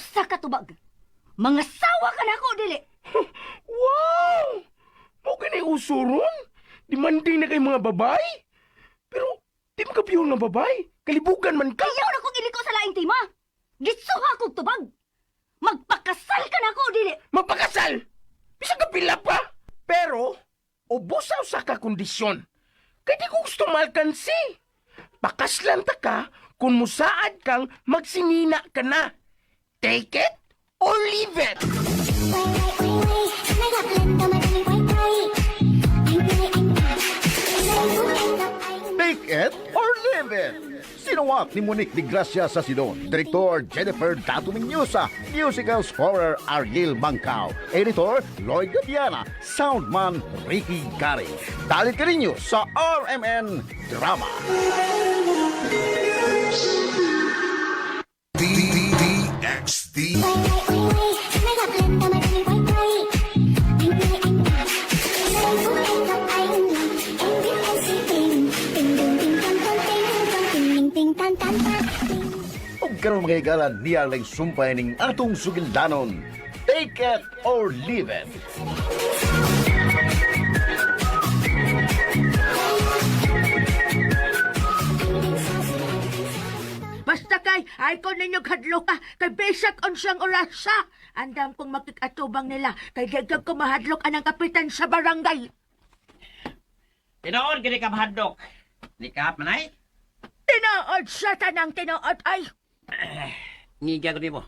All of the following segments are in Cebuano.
Usa ka tubag. Mangasawa ka nako dili. Wow! Mo gani uso ron? Demanding na kay mga babae. Pero di man ka pure nga babae. Kalibugan man ka. Ayaw na kong iliko sa laing tema. Gisuha kog tubag. Magpakasal ka nako dili. Mapakasal! Bisag ka pila pa! Pero, ubusaw sa ka kondisyon. Kay di ko gusto malkansi. Pakaslan ta ka kung musaad kang magsinina ka na. Take it or leave it! Quay quay quay quay, nay gặp lần đầu mà anh quay quay. Anh ơi anh à, giây phút em gặp anh. Take it or leave it. Sinuwak ni Monique de Gracia sa Sidon, Director Jennifer Dato Miñosa, Musical Scorer Ariel Bangkao, Editor Lloyd Gabiana, Soundman Ricky Gary. Dalit ka ninyo sa RMN Drama. D D D X D. Quay quay quay quay, nay gặp lần đầu mà anh quay quay. Anh ơi anh à, giây phút em gặp anh là em biết em si tình, tình đường tình tan tan tình trong tình mình tình tan tan tan tình. Ug karon mga higala niya lang sumpay ning atong sugildanon. Take it or leave it. Basta kay, ay ko ninyo kadlo ka, kay bisag unsang orasa. Andam kong makikatubang nila, kay gagag ko mahadlok anang kapitan sa barangay. Tinuod gini ka mahadlok. Di ka manay? Tinuod sa tanang tinuod ay. Ngiga ko nimo.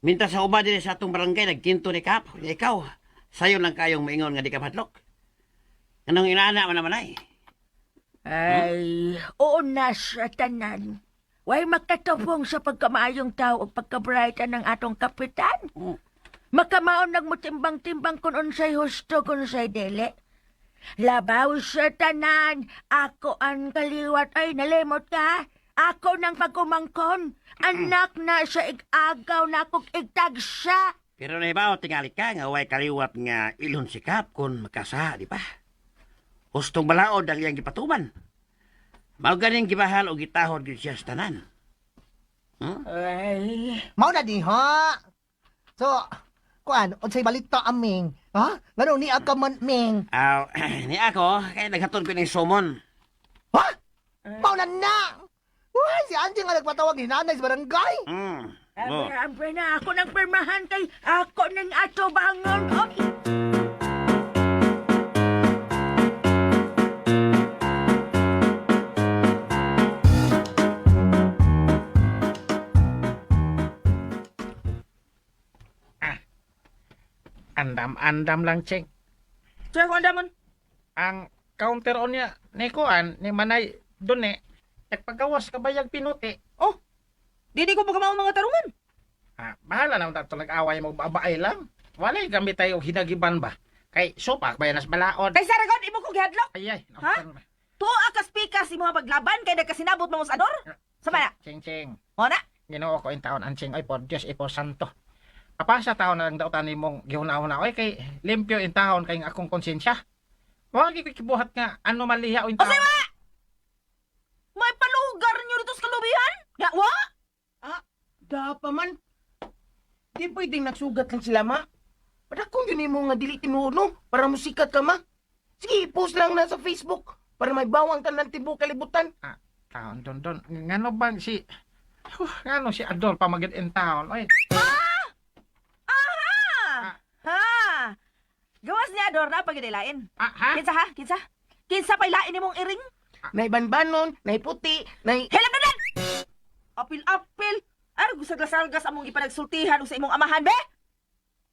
Minta sa uba dinhi sa atong barangay nagkinto ni Kap. Ikaw, sayo lang kayong maingon nga di ka mahadlok. Anong inaana man naman ay? Ay, oo na sa tanan. Way makatubong sa pagkamaayong tao o pagkabright ng atong kapitan. Makamaon nagmutimbang-timbang kung unsay husto kung unsay dili. Labaw sa tanan, ako ang kaliwat ay nalimot ka. Ako nang pagkumangkon. Anak na sa igagaw na akong igtagsa. Pero nahibaw tingali ka nga way kaliwat nga ilon si Kap kung makasa, di ba? Hustong balaod ang iyang gipatuman. Mao ganing gibahal og gitahod gyud siya sa tanan. Ay, Mao na di ha. So, kuan, unsay balita aming? Ha? Ngano ni ka man ming? Aw, ni ako kay naghatod ko ning sumon. Ha? Mao na na. Uy, si Angie nga nagpatawag ni nanay sa barangay. Mo. Abre, abre na ako ng pirmahan kay ako ng ato bangon. Oy. Andam-andam lang, Cheng. Sir, kung andamon. Ang counter on niya, ni Kuan, ni Manay, dun eh. Nagpagawas ka bayag pinuti. Oh, dili ko pagkamao mga tarungan. Ah, bahala na tato nag-away mo, babae lang. Walay gamit tayo hinagiban ba? Kay sopak bayanas balaod. Kay Saragon, imo ko gihadlok. Ay, ay. Ha? Tuo ka spikas imo nga paglaban kay nagkasinabot mo sa ador. Sama na. Cheng, cheng. Mo na. Ginoo ko in taon ang cheng. Ay, por Diyos, ipo santo. Kapasa taon na lang daw tani mong gihuna-huna. Oy, kay limpyo in taon kay akong konsensya. Wag kikibuhat nga anomalya o in O taon. wa! May palugar niyo dito sa kalubihan? Ya, wa? Dapa man. Di pwedeng nagsugat lang sila, ma. Padakong yun mo nga dili tinuod, no? Para musikat ka, ma. Sige, post lang na sa Facebook para may bawang tanan tibuok kalibutan. Ah, taon don don. Ngano bang si ngano si Adol pamagid in town? Oy, Aha! Ha! Gawas ni Ador na paginilain. ah, ha? Kinsa ha? Kinsa? Kinsa pa'y lain nimong iring? Nay banbanon, nay puti, nay. Helam na lang! Apil-apil! Ay, gusag-lasargas among ipanagsultihan o sa imong amahan, be!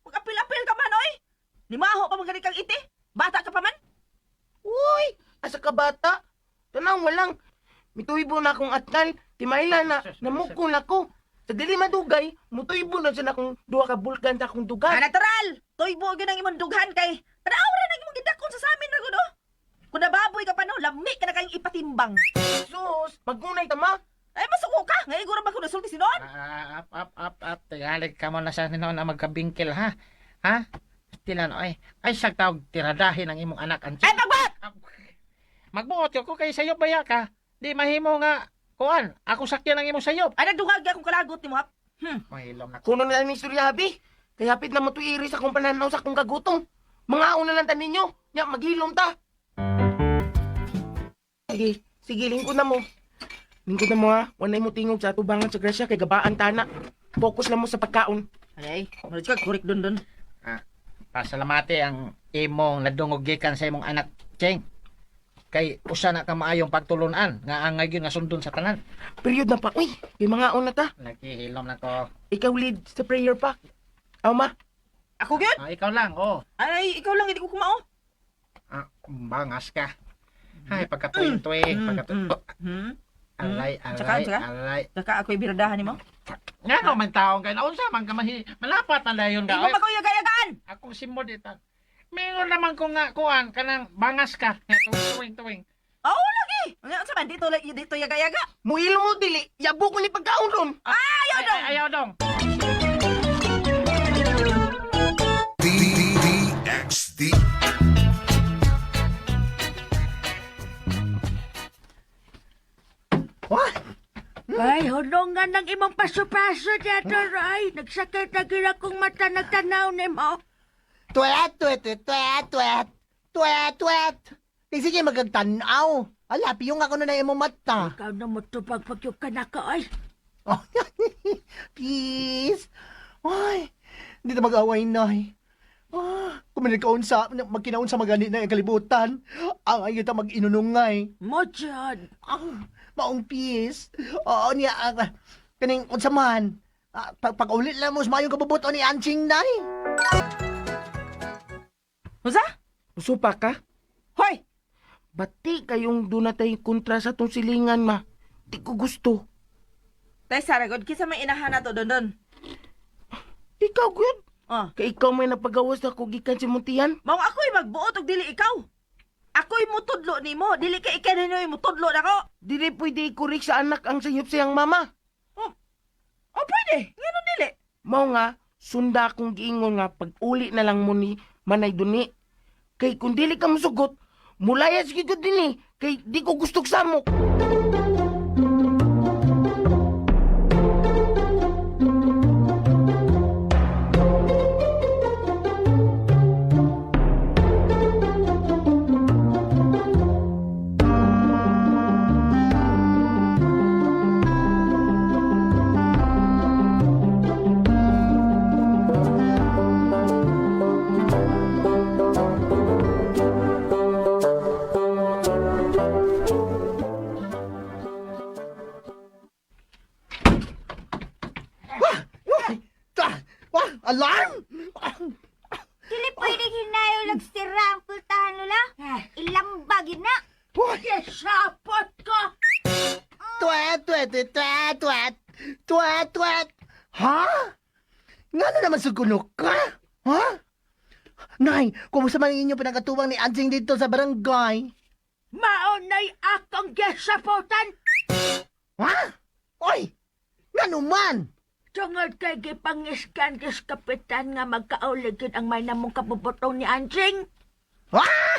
Pag-apil-apil ka man, oy! Nimaho pa man gani kang iti! Bata ka pa man! Uy, asa ka bata? Tanaw walang. Mituibo na akong atkal, timaila na, namukon ako. Sa dili madugay, mutuybo na sa akong duha ka bulkan sa akong Ah, dugan. natural! Tuybo gyud ang imong dughan kay tanaw ra nang imong gidakon sa samin ra gud oh. Kung nababoy ka pa no, lami ka na kayong ipatimbang. Sus, magunay ta ma. Ay masuko ka, ngay gura ba ko nasulti si noon? Ah, up, up, up, up. Tagalog ka mo na sa noon na magkabingkil, ha? Ha? Tilan, oy. Ay, sa tawag, tiradahin ang imong anak. Ang Ay pagbuhat! Magbuot ko kay sayop baya ka. Di mahimo nga, kuan, ako sakyan ang imong sayop. Ay nagdungag akong kalagot nimo hap. Mahilom na ko. Kuno na lang ni istorya, Habi. Kaya hapit na mo tuiri sa akong pananaw sa akong kagutom. Mga una lang ta ninyo. Nya, maghilom ta. Sige, sige, lingkod na mo. Lingkod na mo ha. Wanay mo tingog sa atubangan sa grasya kay gabaan tana. Focus lang mo sa pagkaon. Ay, murag ka kurik dun dun. Ah, pasalamate ang imong nadungog gikan sa imong anak, Cheng. Kay usa na ka maayong pagtulunan nga angay gyud nga sundon sa tanan. Period na pa. Uy, kay mga una ta. Nagihilom na ko. Ikaw lead sa prayer pa. Aw ma, Ako gyud? Ah, ikaw lang, oh. Ay, ikaw lang hindi ko kumao. Ah, bangas ka. Ay, pagkatuwing-tuwing, pagkatuwing. Oh, alay, Tsaka, alay, tsaka? alay. Tsaka ako'y biradahan nimo. Nga no, man taong kay naunsa man ka mahi, malapat na dayon ka. Imo pa ko yaga-yagaan. Akong simod ita. Mingon naman ko nga kuan kanang bangas ka. Nga tuwing tuwing. Oo lagi. Ano sa man dito dito yaga-yaga. muhilom mo dili. Yabo ko ni pagkaon ron. Ayaw Ay, dong. ay, ayaw dong. D D X D. Wah! Ay, hunungan ng imong paso-paso dito, Roy. Nagsakit na gira kong mata nagtanaw nimo. Tuwet, tuwet, tuwet, tuwet, tuwet, tuwet, tuwet. Di sige magagtanaw. Ala, piyong ako na na imong mata. Ikaw na mo tubag pag ka na ka, ay. Oh, peace. Ay, hindi na mag-away, nay. Ah, kung magkinaon sa, magkinaon sa magani na ang kalibutan, ang ay kita mag-inunungay. Mo dyan. Ah, maong peace. Oo niya, ah, kaning unsa man. Ah, pag-ulit lang mo sa mayong kabubuto ni Anching, nay. Unsa? Usupa ka? Hoy, Bati kayong doon na tayo kontra sa tong silingan, ma. Di ko gusto. Tay Sara god kinsa may inahan nato dun dun. Ikaw, good. Oh. Kay ikaw may napagawas na gikan si Muntian. Mao ako'y magbuot og dili ikaw. Ako'y mutudlo nimo, dili kay ikaw ninyo mutudlo nako. Dili pwede ikurik sa anak ang sayop siyang mama. Oh, oh pwede. Ngano dili? Mao nga, sunda akong giingon nga pag-uli na lang mo ni Manay Duni. Kay kung dili ka musugot, mulayas gyud ko dinhi kay di ko gustog samok. Wah! Wah! Ta! Wah! Alarm! Dili pwede hinayo nagsira ang pultahan lola. Ilambag yun na. Wah! Isapot ko. Tuwet, tuwet, tuwet, tuwet, tuwet, tuwet, tuwet. Ha? Nga na naman sugulo ka? Ha? Nay, kumusta man ang inyong pinagkatubang ni Anjing dito sa barangay? Maunay akong gisapotan. Ha? Oy! Nga naman! Tungod kay gipangiskan kis kapitan nga magkauligid ang may namong kabubutong ni Anjing. Ah!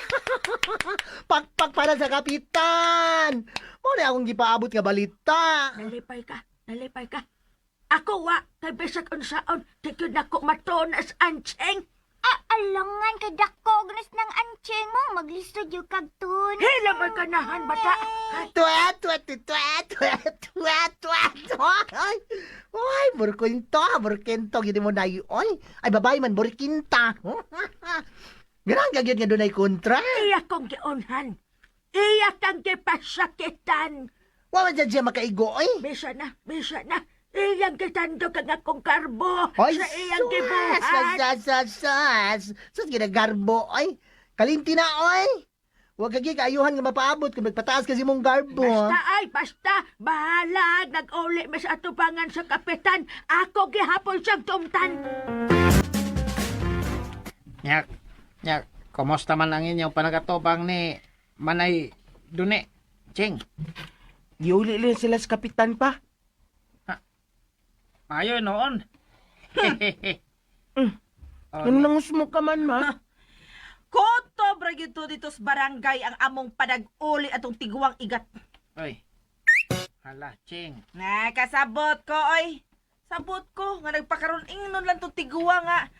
Pakpak para sa kapitan! Mo na akong gipaabot nga balita. Nalipay ka, nalipay ka. Ako wa, kay bisag unsaon, di gyud nako matunas Anjing. Aalangan kay dako agnes ng antseng mo. Maglisod yung kagtun. Hila mo kanahan bata. Tuwet, tuwet, tuwet, tuwet, tuwet, tuwet. Ay, ay, burkwento, burkwento. Gini mo na yun. Ay, babae man, burkinta. Ganang gagyod nga doon ay kontra. Iya kong giunhan. Iya kang gipasakitan. Wa man dyan siya makaigo, ay. Bisa na, bisa na. Iyang gitandog ang akong karbo Ay, sa iyang sus, gibuhat. sus, sus, sus. Sus, ginagarbo, ay. Kalinti na, oy. Huwag kagi kaayuhan nga mapaabot kung magpataas kasi mong garbo. Basta ay, basta. Bahala. Nag-uli mas atubangan sa kapitan. Ako gihapon siyang tumtan. Nyak, nyak, kumusta man ang inyong panagatubang ni Manay Duni? Cheng. Giuli lang sila sa kapitan pa. Ayo noon. Oh, Ano nang mo ka man, ma? Koto bra gyud to dito sa barangay ang among panag-uli atong tiguang igat. Oy. Hala, Cheng. Nakasabot ko oy. Sabot ko nga nagpakaroon ingnon lang tong tiguwa nga.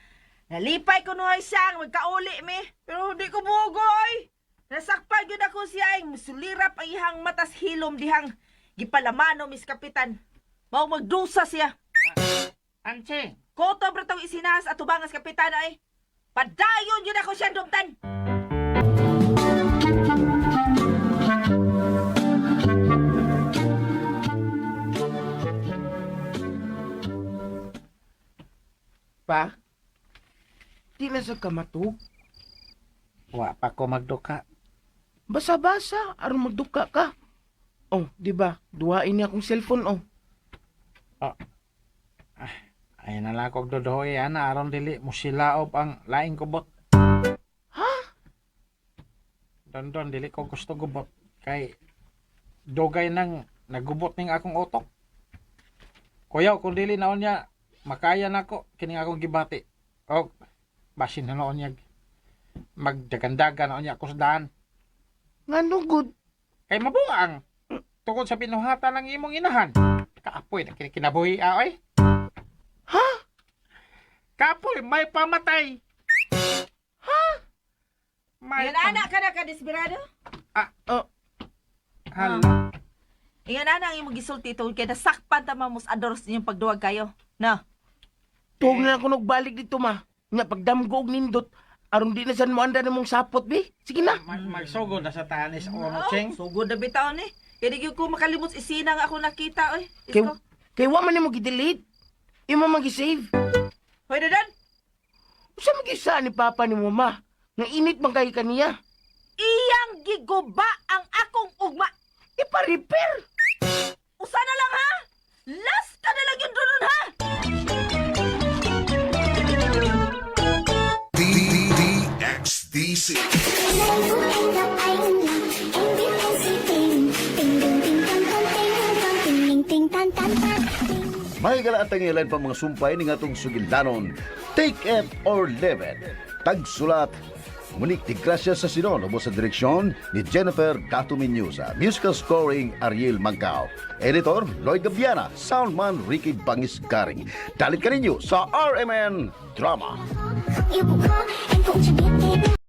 Nalipay ko nuhay siya ang magkauli mi. Pero di ko bugoy. Nasakpan yun ako siya ay musulirap ang ihang matas hilom dihang gipalamano mis kapitan. Mao magdusa siya. Anching, Koto bro tong isinas at tubangas kapitan ay. Padayon yun ako siya dumtan. Pa, di na sa kamatug. wa pa ko magduka. Basa-basa, aron magduka ka. Oh, di ba? Duhain niya akong cellphone, oh. Ay na lang kog dodoy ana aron dili mo silaob ang laing kubot. Ha? Dondon dili ko gusto gubot kay dugay nang nagubot ning akong utok. Kuyaw kung dili naon niya makaya nako kining akong gibati. Og basin na noon niya magdagandagan naon niya ako sa daan. Ngano good? Kay mabuang tungkol sa binuhatan ng imong inahan. Kaapoy na kini kinabuhi aoy. Ha? Kapoy may pamatay. Ha? May Ingan ana ka na ka desperado. Oh, Hala. Ingan ana ang imong gisulti tungod kay nasakpan ta mamos ador sa inyong pagduwag kayo. No. tuog na ako nagbalik dito, ma. Nga pagdamgo og nindot, aron di na san mo anda mong sapot, bi. Sige na. Magsugod na sa tanis ono cheng. Sugod na bitaw ni. Kaya di gyud ko makalimot isina nga ako nakita oy. Kay, Isko. kay wa man nimo gi-delete. Imo man gi-save. Hoy dadan. Usa man gisa ni papa ni mama? Nga init man kay kaniya. Iyang giguba ang akong ugma. Ipa-repair. Usa na lang ha. Last ka na lang yung dunon ha. D D X D C. Giây phút em gặp anh là em biết em si tình. Tình đường tình tan tan tình tan tình mình tình tan tan tan tình. May galaatang ilan pa mga sumpay ni ngatong sugilanon. Take it or leave it. Tagsulat, Monique de Gracia sa Sinon, ubos sa direksyon ni Jennifer Dato Miñoza. Musical scoring, Ariel Mangkao. Editor, Lloyd Gabiana. Soundman, Ricky Bangis Garing. Dalit ka ninyo sa RMN Drama. Yêu cũng khó, em cũng chẳng biết thế nào.